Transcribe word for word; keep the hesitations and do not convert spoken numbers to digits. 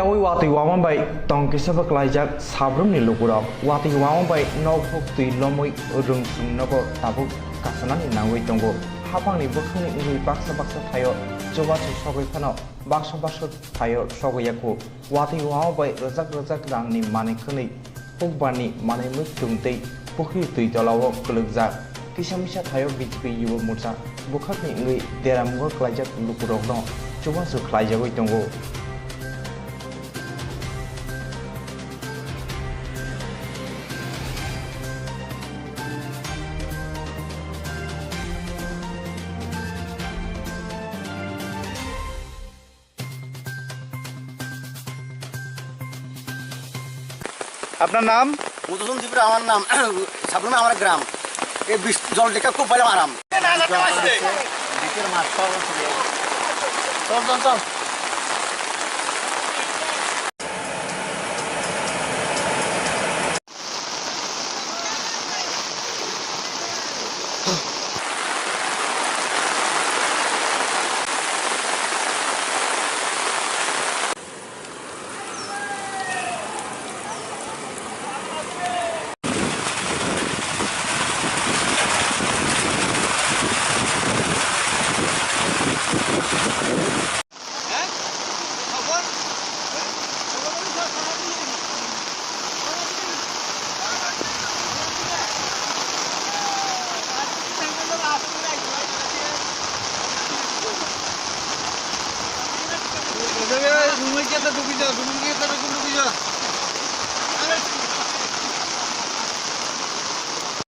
Yaui watwi wama bai tong kisa bwklaijak sabrumni lukurok. Watwi wama bai nok huk twi lomwi rwngsung nogo tabuk kasanani nangwi tongo. Haphangni bwkhakni wngwi baksa baksa thaio chubachu sogwi phano baksa baksa thaio sogwi yakhu. Watwi wama bai rwjak rwjak rangni manwi khwnwi hukbarni manwi muitung tei pukhri twi tolao kwlwkjak. Kisa misa thaio B J P Yuba Morcha bwkhakni wngwi deramungo klaijak lukurokno chubachu khlaijagwi tongo. আপনার নাম? মধুসূদন ত্রিপুরা আমার নাম, সাবরুমে আমার গ্রাম। এই বৃষ্টি, জল দেখে খুব ভালো আরাম। চল, চল, চল। Rumah kita tuh bisa, rumah kita tuh bisa.